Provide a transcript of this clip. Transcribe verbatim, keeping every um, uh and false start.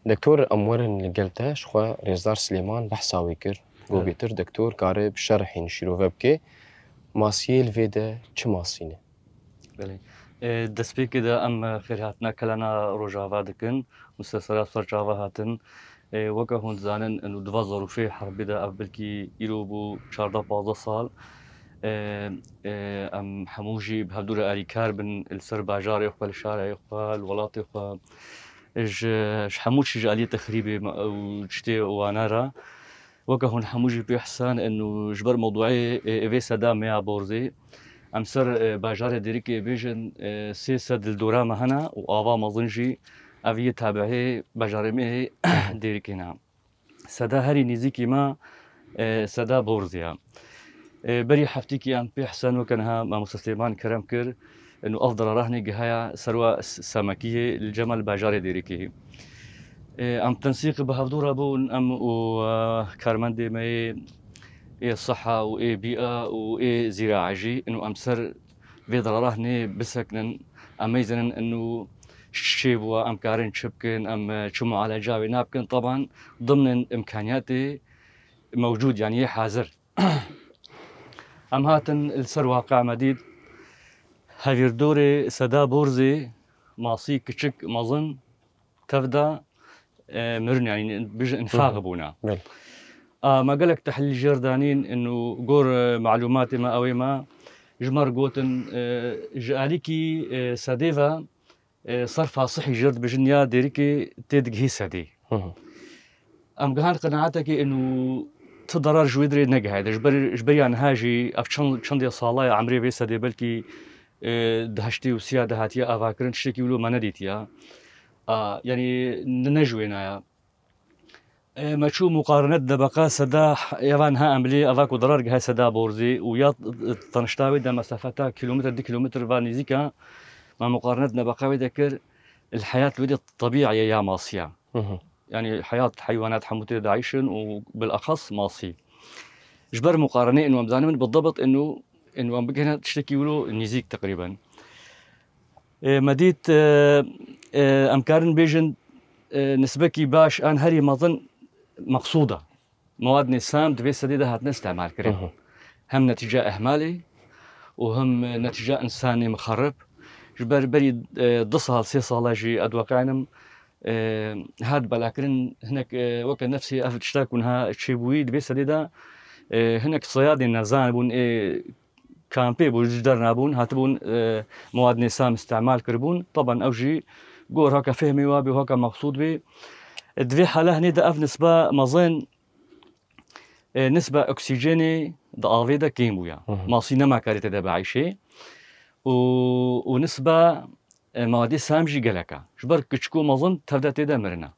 Doktor, em werin li gel te, ji xwe Rêzdar Silêman behsa wê kir. Got, Evet. bêtir doktor kare bi şerhên şîrove bike. Masiyê li vê de çi masî ne? Belê. E, destpêkê de em, e, xêrhatina kelana Rojava dikin. Mustesera ser çava hatin. E, weke hûn dizanin, û di va zarûfê herbê de ev belkî îro bû çardeh pazdeh sal. E, e, em hemû jî bi hevdû re alîkar bin li ser bajarê xwe, li şarê xwe, li welatê xwe. Ji, ji hemû çî ji aliyê texrîbê me-, û tiştê wana re. Weke hûn hemû jî pê hesen in û ji ber mewduê, e, vê seda me ya Borzê, em ser, e, bajarê Dêrikê bêjin, e, sê sed li dora me hene û ava mezin jî ev yê tabi'ê bajarê me yê Dêrikê ne. Seda herî nêzîkî me, e, seda Borzê ye. E, berî heftîkî em pê hesen weke niha mamoste Silêman kerem kir, û ev dirarahnê gihaya serwa S-, Semekiyê li cem li bajarê Dêrikê. E, em tensîq bi hevdû re bûn, em û, e, karmendê me yê, ê siha û ê bîa û ê zîrae jî, û em ser vê dirarahnê bisekinin, em meyzinin û çi bûwa, em karin çi bikin, em, e, çi mualeca wê nabikin, teban dimnên imkaniyatê mewcûd, yanî yê hazir. Em hatin li ser waqe me dît, hevîrdorê seda Borzê, masî kiçik, mezin, tevda, e, mirin, yanî bijin infaq Hı hı. bûna. Belê. A, me gelek tehlîl jêr danîn, û gor, e, malûmatê me ew ê me ji me re gotin, e, ji alîkî, e, sedê ve, e, serfa sihî jêr dibijin ya Dêrikê tê digihî sedê. Hı hı. Em gihan qenaetekê û tu darar ji wê dirê negihayde. Ji ber, ji beriya niha jî ev çend, çendê sala ye emrê vê sedê belkî, e, di heştê û sî ya de hatiye avakirin, tiştekî wilo me nedîtiye. A, yanî ne, ne ji wêna ye. E, me çû muqarinet debeqa seda, eva niha em bilê, eva ku darar gihe seda Borzê û ya tanişta wê de mesafeta kilometre, du kilometre va nêzîka, me muqarinet debeqa wê de kir, li heyat wê de tebî ye ya masiya. Hı hı. Yanî heyat heywanat hemû tê de dayîşin û bilaxas masî. Ji ber muqarenê ên em zanin bidebit ên ên em bigihine tiştekî wilo nêzîk teqrîben. E, me dît, e, e, em karin bêjin, e, nisbekî baş an herî mezin meqsûd e. Mewad nêsam di vê sedê de hatine îstemal kirin. Hı hı. Hem netîca ehmalê û hem netîca însanê mixerib. Ji ber berî, e, du sal, sê sala jî ez diweqenim, e, hat belakirin hinek, e, weke nefsê ev tişta ku niha çêbûyî di vê sedê de, e, hinek seyadên nezan bûn, ê kampê bû, ji der nabûn, hatibûn, e, mewad nêsam îstemal kiribûn. Teban ew jî gor haka fehmê wa bê, haka meqsûd bê. E, di vê hala hinê de ev nisba mezin, e, nisba oksîjenê di avê de kêm bûya. Hı hı. Masî nema karê tê de bieyşê. Û, û nisba, e, mewad nêsam jî gelek e. Ji ber kiçik û mezin tevde tê de mirine.